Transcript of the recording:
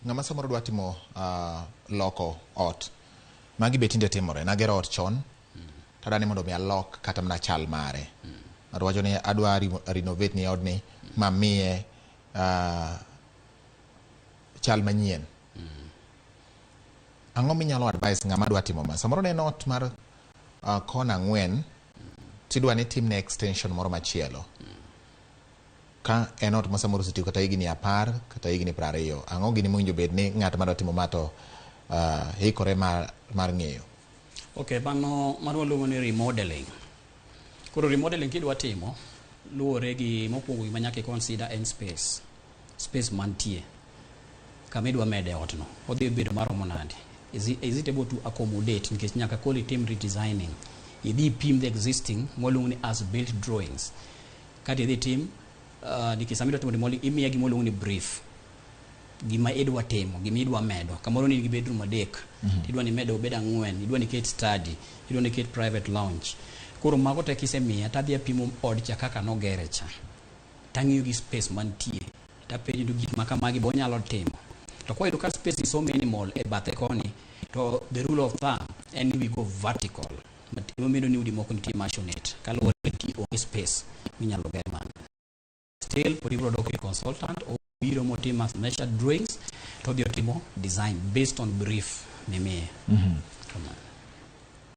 Ng'ama samoro dwa timo loko ot, magi be tinde timore. Nagero ot chon, tadwa ni mondo mi alok kata mana chal mare. Ng'ato wacho ni adwa renovate ni odni mamiye chal manyien. Ang'o minyalo advice ng'ama dwa timo ma? Samoro ne en ot mar kona 4 tidwa ni timne extension moro machielo. Ka en ot ma samoro osetiyo kata higni 10 kata higni 20, ang'o gini mowinjo bed ni ng'at madwa timo ma to ikore mar ng'eyo? Ok, mano waluongo ni remodeling. Koro remodeling kidwa timo, luwore gi mokwongo gima nyaka i consider en space. Space mantie. Kama idwa mede ot no, odhi bedo maromo nade? Is it able to accommodate? Nikech nyaka koro itim redesigning. Idhi ipim the existing mwaluongo ni as built drawings. Kata idhi tim, nikech sama idwa timo remodeling, imiye gima waluongo ni brief. Gima idwa timo, gima idwa medo. Kamoro ni gi bedroom 3, tidwa ni imed obed 4, idwa ni iket study, idwa ni iket private lounge. Koro mago te kisemiya, tadhi apimo od cha kaka nogere cha. Tang'iyo gi space mantie. Tapenjo ni gik ma kamagi be onyalo timo. To kwayudo ka space is so minimal e bathe koni, to the rule of thumb en ni we go vertical. Emomiyo ni udi moko nitie maisonette, kaluwore ni onge space minyalo ger mano. Still, pod ibiro dok ir consultant, obiro motimo as measured drawings, to odhi otimo design based on brief mimiye. Kamano.